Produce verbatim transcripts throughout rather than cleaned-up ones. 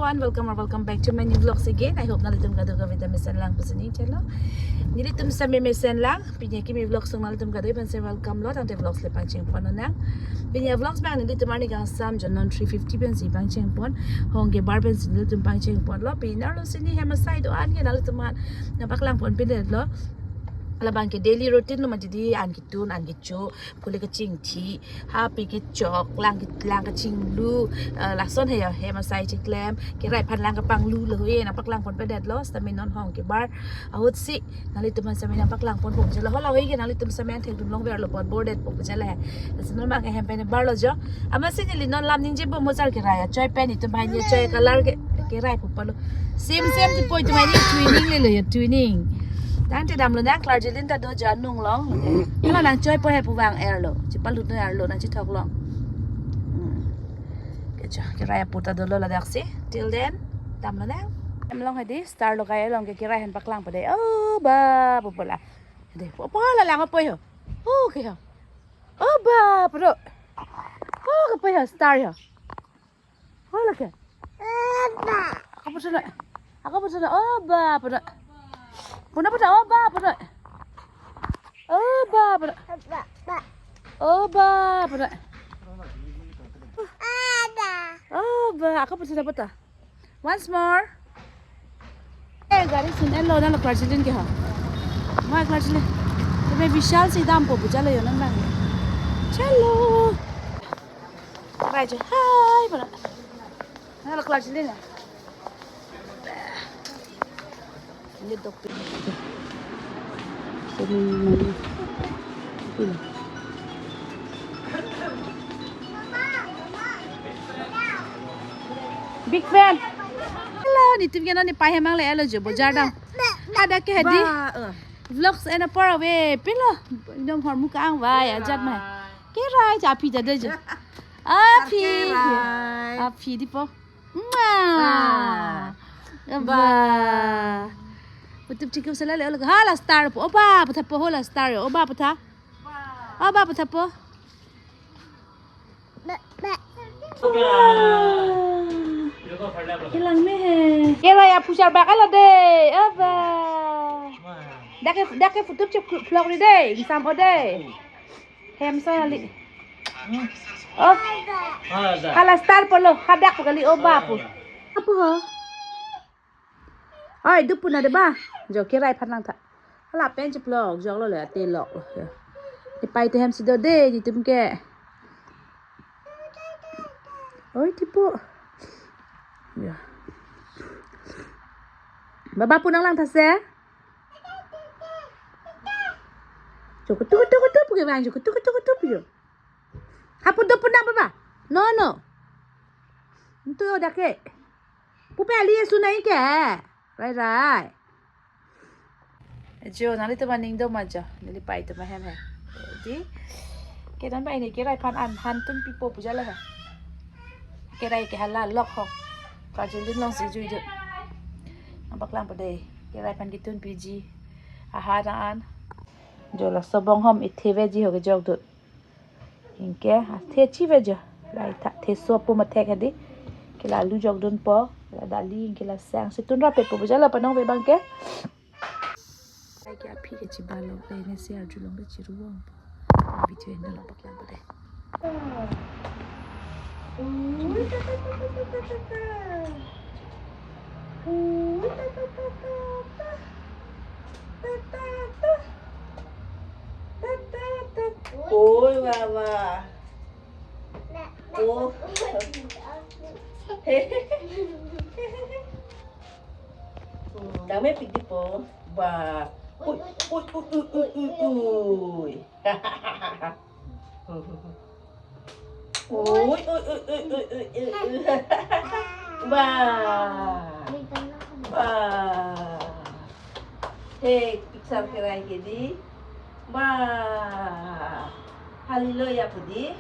Everyone, welcome or welcome back to my new vlogs again. I hope nanglitum kadokave ta mesen lang pusi ningje lo. Nelitum same mesen lang. Pini kimi vlogs along nanglitum kadokave aphan si welcome lo. Tangte vlogs le pangcheng pon nang. Pini vlogs abang nelitum arni kangsam jo non three fifty pensi pangcheng pon. Hong kebar pensi nelitum pangcheng pon lo. Pini arlo si ne hem asai do-an ke nanglitum aphan nangpaklang ponpedet lo. Labang ke daily routine lo mati di, an ketun, an kecho, phule kachingthi, hapi kechok, lang ke, lang kachinglu, eh, lason he hem asai chiklem, kerai aphan lang kapanglu lo he, nangpaklang ponpedet lo, sitame non hong kebar ahut si nanglitum aphan sitame nangpaklang ponpo je lo, hala he ke nanglitum sitame thekdun longver lo pon bordet po je le. Lasi non abang ke hem pen bar lo jo. Amatsi neli non lam ningje bom mo sar kerai achoi pen itum aphan ne choi color ke kerai pupo lo. Same same ti poi tum ani twinning le lo ya twinning. Tangte damlo nang Klarjilin ta do jo anung along. Hala nangchoipo he pu vang er lo. Chepalut no er lo nangchethok long. Hmm. Kecho kerai apu ta dolo ladak si. Till then, damlo nang. Hem along hedi star lo kai along ke kerai aphan paklang pade. Oh ba pupo la. Hedi pupo la lang apoi ho. Oh ke ho. Oh ba pupo. Oh ke apoi ho star ho. Oh lake. Ako puso na. Ako puso na. Oh ba pupo. Puna pupo oh ba pupo. Oh ba pupo. Oh ba pupo. Oh ba ako puso na pupo. Once more. Eh, gari sun en lo na lo Klarjilin ke ha. Ma Klarjilin. Tebe Vishal si dampo pu jalo yo nang nang. Chalo. Bai jo. Hai, mana? Na lo Klarjilin ya. Ini dokter. Big fan. Hello, nelitum ke non ne pai hem angle elo jo bojar dam. Ada ke hedi. Ba, eh. Vlogs en apor ave pilo. Ekdom hormu ka-ang vai ajat mai. Kerai ja aphi ja de jo. Aphi. Kerai. Aphi di po. Mwah. Ba. Ba. Putup chiku selale olo hala star po. Oba putha po hola star yo. Oba putha. Oba putha po. Kelang me he. Kerai apu charbak alo de. Oba. Dak ke dak ke putup chik vlog ni de. Insam o de. Hem so ali. Oh. Hala star po lo, hadak po kali oba po. Apo ho? Oi, dup puna de ba. Jo kerai aphan lang tha. Hala pen chiplo, jok lo le ate lok lo. Ya. Ipai te hem si do de, nelitum ke. Oi, tipo. Ya. Baba pu nanglang tha se. Jo kutu kutu kutu pu ke bang, jo kutu kutu kutu pu jo. Hapu do puna baba. No, no. Ntu yo dak ke. Pupe ali ye sunai ke. Rai rai. Jo nanglitum aning do ma jo. Neli pai tum ahem he. Di. Ke non pai ne kerai aphan an han tun pipo pu jalo he. Kerai ke hala lok ho. Klarjilin along si jui jui. Nangpaklang pade. Kerai aphan ketun piji. Aha na an. Jo laso bonghom ithe veji ho kejok dut. Anke athe chive jo. Lai tha the so pu mathek hedi. Ke la alu jokdunpo. La dali anke la sang. Situn rapet po bujalo panong ve abang ke. Anke aphi ke chibalo. Anke ne si arjulong ke chiruang po. Video endo lo paklang po de. Oi, wawa. Oh. Hmm, dame pidi po. Ba. Ui, ui, ui. Ui, ui, ui, ui, ui. Ba. Ba. He, picture kerai ke di. Ba. Hallelujah pu di.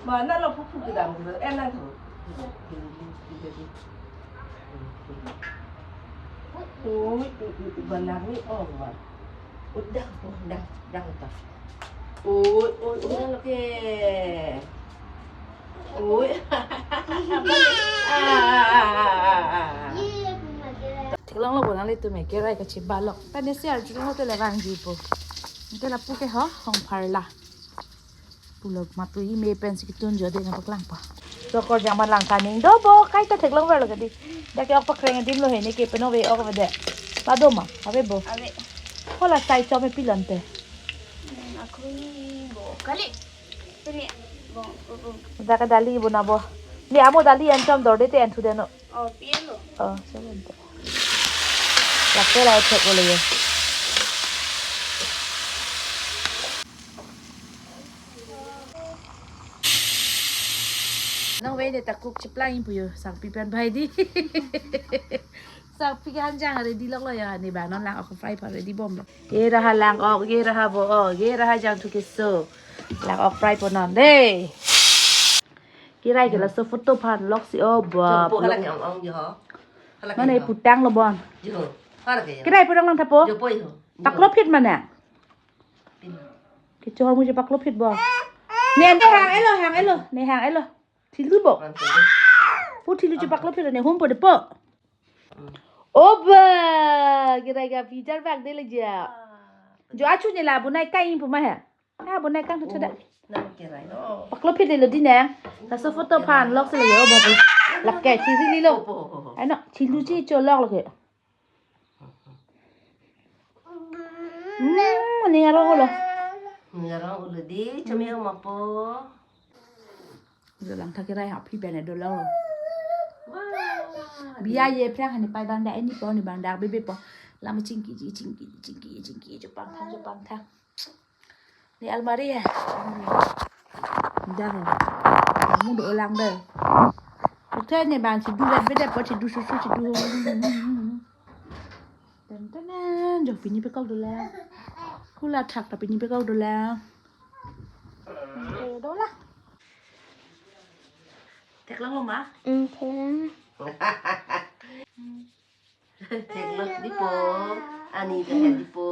Ba, na lo phu phu kedam dulu. Eh, na dulu. Ui, ui, ui, ui, ba lang ni, oh, ba. Udah, udah, udah, udah. Ui, ui, udah lo ke. Ui. Ah, ah, ah, ah, ah. Nanglitum me kerai kachibalok. Tane si arjulong hotel vangji po. Ke lapu ke ho, hong pharla. Pulok matu ime pen si ketun jodi nangpaklangpo. Chokor jangman lang kaning do bo, kaita theklong verlo kadi. Dak ke ok pakreng adim lo he, ne ke pen ove ok ave de. Lado ma, ave bo. Ave. Hala sai chom e pilon te. Hmm, ako ni bo. Kali. Sini. Bo, bo, bo. Dak ke dali bo na bo. Ni amo dali an chom dorde te an thu deno. Oh, pielo. Oh, so bonta. Lake la chok bole ye. Nang ve ne takuk chiplang pu yo, sangpi pen bai di. Sangpi kan jang ready lok lo ya, ne ba non lang ok fry pa ready bom lo. Ye raha lang ok, ye raha bo ok, ye raha jangthu keso. Lang ok fry po non de. Kerai ke laso photo aphan lok si o ba. Jopo hala ke ong ong jo. Hala ke Mana jo. Putang lo bon. Jo. Hala ke jo. Kerai putang lang thapo. Jopo jo. Paklo phit mana. Pin. Kechor muje paklo phit bo. Ne ne hang elo, hang elo, ne hang elo. Thilu bo. Pu thilu je paklo phit ne hum po de po. O ba, kerai ke bijar bak de le ja. Jo achu ne la bu nai kai pu ma he. Ha, bonai kang thu da. Nang kerai no. Paklo phit lo di nang. Laso photo aphan lok si lo yo babu. Lake thiri lo. Opo, opo, opo. Ano, thilu chi cho lok lake. Hmm, ni aro lo. Ni aro lo di, chami ma po. Jolang tha kerai ha phi bene do lo. Wah. Biya ye phrang hani pai bang da ini po ni bang da bebe po. Lam chingki ji, chingki ji, chingki ji, chingki ji, chupang thang, chupang thang. Ni almari ya. Dah. Kamu do ulang deh. Oke, ni bang si du vet vet po si du susu si du. Ten ten, jo pini pekok dola. Hula thak ta pini pekok dola. Oke, dola. Theklong lo ma? Hmm, theklong. Theklong di po. Ani ta het di po.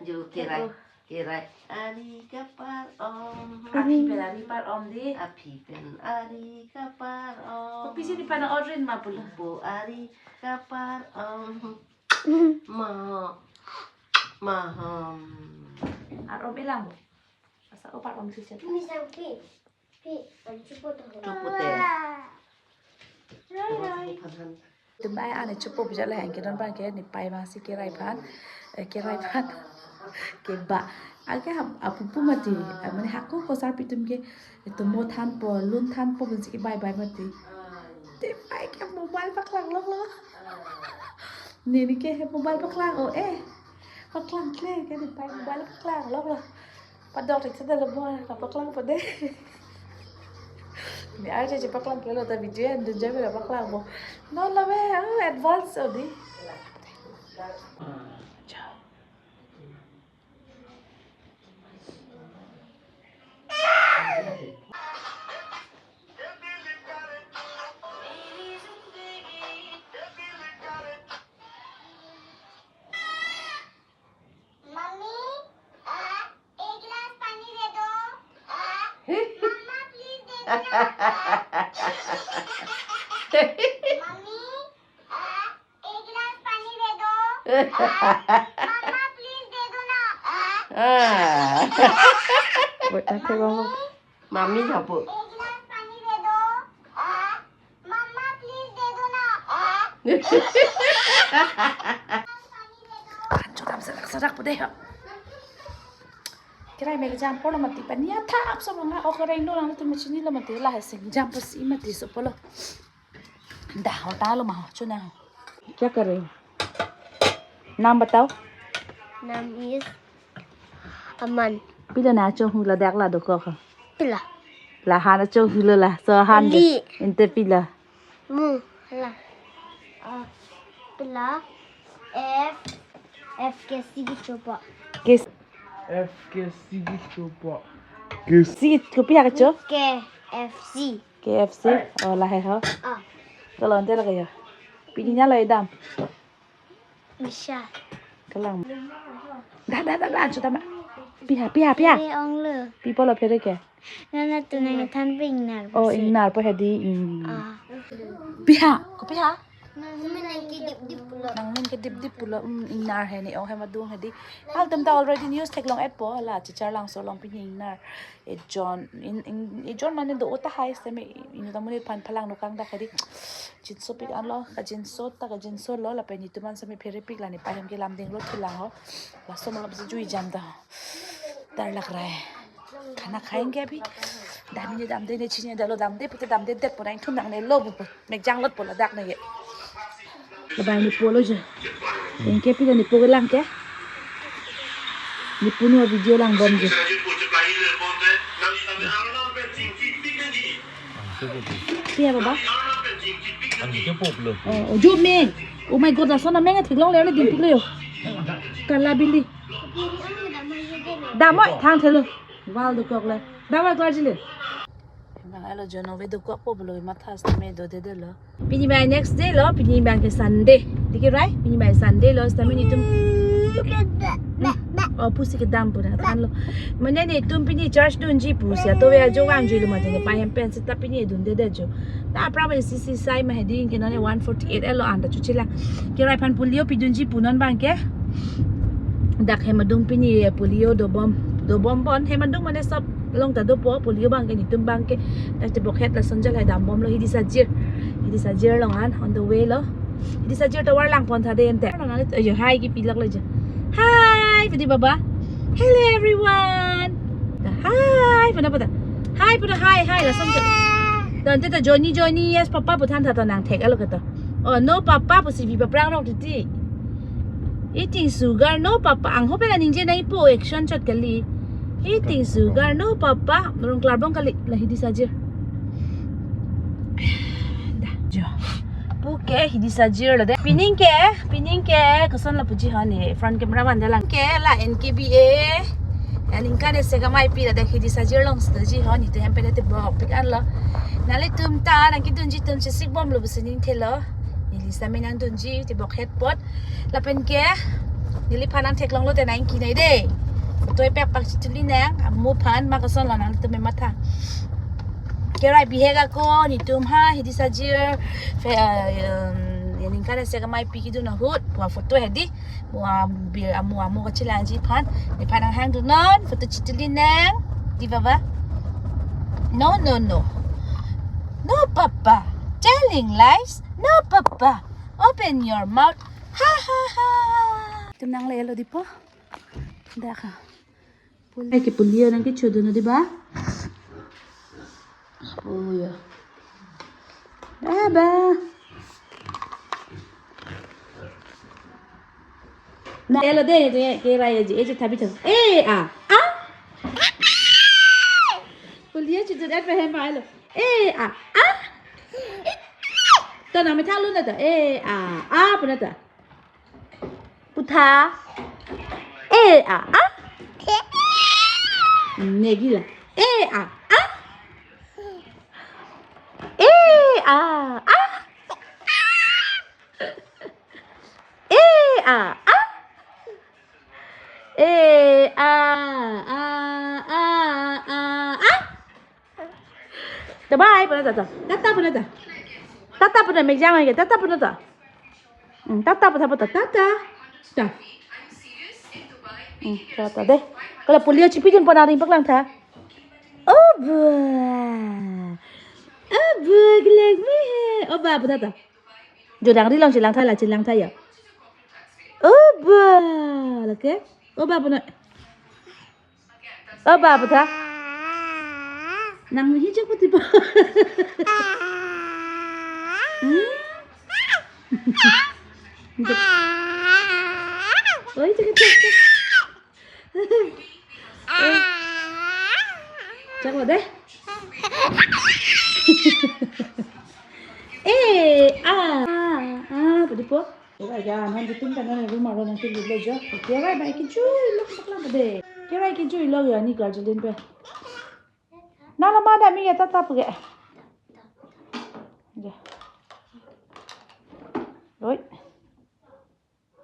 Jo kerai. Kerai. Ari kapar om. Aphi pen ari par om di. Aphi pen ari kapar om. Kopi si di pana orin ma pulo. Po ari kapar om. Ma. Ma hom. Ar om ilang bo. Asa opar om si chat. Ini sampai. Pi, ang cupo to. Cupo te. Rai, rai. Tum bai ane cupo bijak le hang ke don bang ke ne pai bang si kerai aphan. Eh, kerai aphan. Keba. Ake ham apupu mati. Ah, mane hako ko sarpi atum ke. Etum mo thanpo, lun thanpo, bun si kebai bai mati. Te pai ke mobile paklang lok lo. Ne ne ke mobile paklang o eh. Paklang kle ke ne pai mobile paklang lok lo. Padok thek sa dalo mo, nangpaklangpo de. Ne arje je paklang kelo ta video an dun jami nangpaklangpo. Non lame, ah, advance o di. Ciao. Mummy, आ, एक गिलास पानी दे दो। आ, मम्मा, प्लीज दे दो ना। मम्मी, आ, एक गिलास पानी दे दो। आ, मम्मा, प्लीज दे दो ना। आ। Wait, nanti mami, mami japo. एक गिलास पानी दे दो। आ, मम्मा, प्लीज दे दो ना। Ancho dam serak serak pu de ho. Kerai me jam polo mati paniya tha apso banga o kerai no lang tu machine lo mati la hesing jam pasi mati so polo. Dah ho ta lo ma ho chuna ho. क्या कर रहे हो? नाम बताओ। नाम is Aman. Pila na chong hula dak la dokok ha. Pila. La han chong hula la so han. Li. Inte pila. Mu la. Ah, pila. F, F ke sigi chopa. Kes. F ke sigi chopa. Sigi chopi ha cho? K F C. K F C. Oh, lahai ho. Ah. Kalau ante lagi ya. Pininya lah edam. Bisa. Kelang. Dah, dah, dah, dah, sudah, Mak. Piha, piha, piha. Ini ong le. Pipo lo phere ke? Nana tu nang than ping nar. Oh, pasi. Ingnar po hedi. Hmm. Ah. Piha, kopi ha? Nangmen nangkedipdip pulo. Nangmen kedipdip pulo, um, ingnar he ne, oh, hem adung he di. Altum ta already news theklong-etpo, la Chicharlangso along pini ingnar. Ejon, in, in, ejon mane do-o tahai sitame, inut amonit aphan phalang nukang dak he di. Jinsopik anlo, kajinso ta kajinsolo, lapen netum an sitame pherepik la nepei ahem ke lamding lo thulang ho. Laso malom si jui jam ta. Tarlak rai. Khana khaenge abhi. Damji damde ne chini dalo damde pute damdedet pu nangtum nangnelo pu. Mek janglot pu ladak ne ye. Labang nepo lo je. Anke pila nepo kelang ke. Nepo nu video langbom je. Siapa, Baba? Ang ke po plo. Oh, oh, jo meng. Oh my God, lason ameng theklongle ne dimpik lo yo. Kala bili. Dam oi, thang thelo. Wall dokok le. Dam oi, klar jile. Bang alo jono ve dokok po bolo matha sitame dodedetlo. Pini bai next day lo, pini bai ke Sunday. Diki rai, pini bai Sunday lo, sitame netum. Hmm? Oh, pusi kedam pu nangthanlo. Mane netum pini church dunji pusi, ato ve ajo vangjuilo mate nepei ahem pen sita pini dundedet jo. Ta apra bai sisi sai ma he di ke non one forty-eight elo anta chuchila. Kerai aphan polio pidunji pu non bang ke. Dak hem adung pini polio dobom, dobom bon hem adung mane sob along ta dopo polio bang ke netum bang ke. Dak tebok het lason jal hai dambomlo Hidisajir. Hidisajir along an on the way lo. Hidisajir tovar langpon tha de ente. Ayo hai kipiloklo je. Hi, padi Baba. Hello everyone. Hi, pada pada. Hi, pada hi, hi, lason ke. Tangte ta Johnny, Johnny, yes, Papa pu thantha to nangthek alo ke to. Oh, no, Papa pusi bi paprangrok titi. Eating sugar, no, Papa. Angho pen aningje nangpo action chot kali. Eating sugar, no, Papa. Rong klarbong kali la Hidisajir. Dah, jo. Puke Hidisajir lo de. Pining ke, pining ke, koson lapuji ho ne. Front camera man dalang. Ke la N K B A. Aningkan isi kamaipi lo de Hidisajir along setoji ho ne. Te hem pen tebokpik anlo. Nanglitum ta nangkedunji atum chesik bomlo pusi ningthelo. Neli sitame nangdunji tebok het apot. Lapen ke neliphan nangtheklonglo te nangkinai de. Toi pek pak chituli nang. Amu aphan ma kosonlo nangtum matha. Kerai bihek ako netum ha Hidisajir fe, um, aningkan isi kamaipi kedun ahut pu aphoto he di. Mo a bir amu amu kachelangji aphan. Nephan nanghangdun non photo chituli nang. Di Baba. No, no, no. No, Papa. Telling lies. No, Papa. Open your mouth. Ha, ha, ha. Itum nanglelo dipo. Dak ha. Pul-, ai ke polio nangkechodun di ba? Oh ya. Baba. Na elo de, de, kerai aji, aji thabi thabi. Eh, ah, ah. Polio chodun et pe hem elo. Eh, ah, ah. To nangmethang lun ta. Eh, ah, ah, pu na ta. Pu tha. Eh, ah, ah. Negi la. Eh, ah, ah. Eh, ah, ah. Eh, ah, ah. Eh, ah, ah, ah, ah, ah. Bye bye pu na ta ta. Tata pu na ta. Tata pu na, mek jang ke. Tata pu na ta. Hmm, tata pu tha pu ta. Tata. Ta. Hmm, tata de. Kalau polio chipidun pon aring paklang tha. Oh, ba. Oh, ba, gelek me he. Oh, ba, pu tata. Jodang ri long chelang tha la, chelang tha ya. Oh, ba. Lake. Oh, ba, pu na. Oh, ba, pu tha. Nang hi chak pati ba. Hmm? Oi, chak, chak, chak. Eh. Chak lo de. Eh, ah, ah, ah, padi po. Kerai ke an han ditum kan nang room arlo nangkililo jo. Kerai bai kejui lok saklang pade. Kerai kejui lok ya ni guardian pe. Nang lama ada mi ya tata puke. Ya. Oi.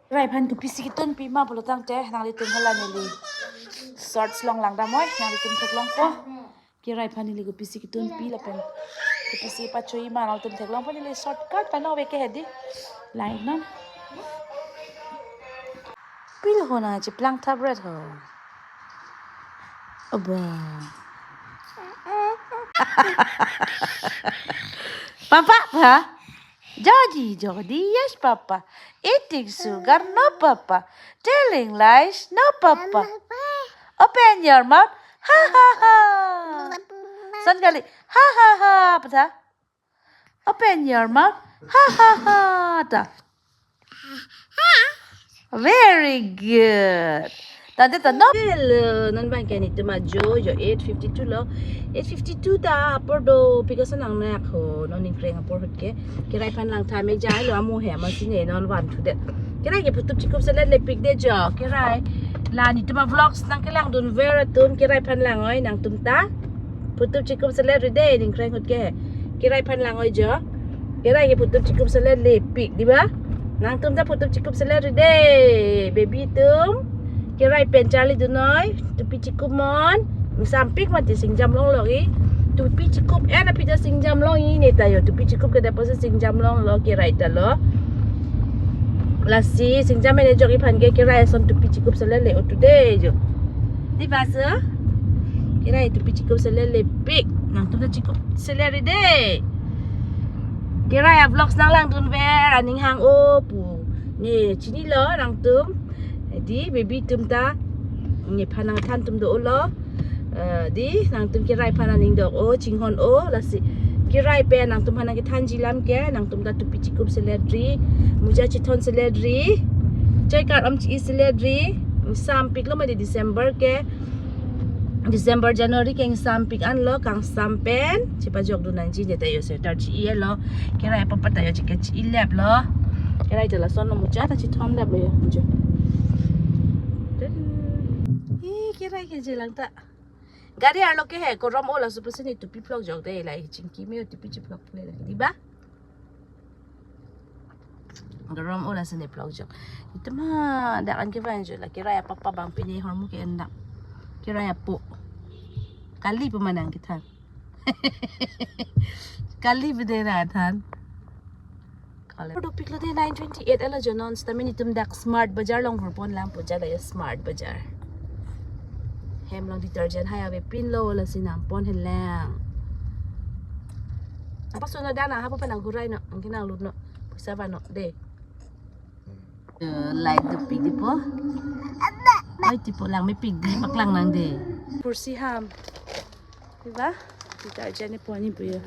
Kerai aphan kopisi ketunpi ma pulo tangte nanglitum hala neli shorts along langdam oi, nanglitum theklongpo. Kerai aphan neli kopisi ketunpi lapen Isi pacho-i ma nangtum theklong pon, ili shortcut pen ove ke hedi. Line non. Pilo ho nangcheplang thap ret ho. Aba. Papa, ha? Jodi, Jodi, yes, Papa. Eating sugar, no, Papa. Telling lies, no, Papa. Open your mouth. Ha, ha, ha. Lason kali. Ha, ha, ha. Patha. Open your mouth. Ha, ha, ha. Ta. Very good. Tante ta, no. Hello, non bang ke nelitum ajo, jo eight fifty-two lo. Eight fifty-two ta apor dopik ason nangnak ho, non ingkreng apor ahut ke. Kerai aphan lang tha me jai lo, amo he, amatsi ne non van thudet. Kerai ke phutup chikup selet lepik de jo, kerai. La nelitum avlogs nangkelangdun ver atum, kerai aphan lang oi, nangtum ta. Phutup chikup selet ri de, ingkreng ahut ke. Kerai aphan lang oi jo. Kerai ke phutup chikup selet lepik, di ba? Nangtum ta phutup chikup selet ri de, baby atum. Kerai pen charlidun noi, tupi chikup mon. Sampik mati singjam longlo i. Tupi chikup en aphi ta singjam long i, ne ta jo. Tupi chikup ke deposit singjam longlo, kerai ta lo. Lasi singjam en ajok iphan ke kerai ason tupi chikup selet le-o tu de jo. Di ba se? Kerai tupi chikup selet lepik. Nangtum ta chikup selet ri de. Kerai avlogs nanglangdun ver aning hang-o pu. Ne chinilo nangtum. Di baby atum ta. Nephan nangthan atum do-o lo. Eh, di nangtum kerai aphan aning dok-o, chinghon-o, lasi. Kerai pen nangtum aphan nangkethanji alam ke, nangtum ta tupi chikup selet ri, muja chithon selet ri, choi kar om chi-i selet ri, ingsampik lo mati December ke. December, January ke ingsampik anlo, kangsam pen chepajokdun nangji, ne ta jo sweater chi-i lo. Kerai apapa ta jo jacket chi-i lep lo. Kerai ta lason lo, muja ta chithon lep lo jo. Muja. Tada. Ih, kerai ke jelang ta. Gari arlo ke he, korom-o laso pusi ne tupi phlok jok de, la chingki me tupi chiphlok pule la. Di ba? Korom-o lasi ne phlok jok. Itum ha, dak an kevan jo la, kerai apapa bang pine hormu ke endak. Kerai apo. Kali pemanang kita. Kali bede na than. Kali. Dopik lo de nine twenty-eight elo jo non, sitame nelitum dak Smart Bazar along vur pon lang pu, ja la jo Smart Bazar. Hem along detergent hai avepin lo, lasi nang pon hen lang. Apa sono dana, apa panang gurai no, angke nanglut no, pusa va no de. Eh, light dopik di po. Oi, tipo lang mepik di, paklang nang de. Pursi ham. Di ba? Detergent ni po ni pu jo.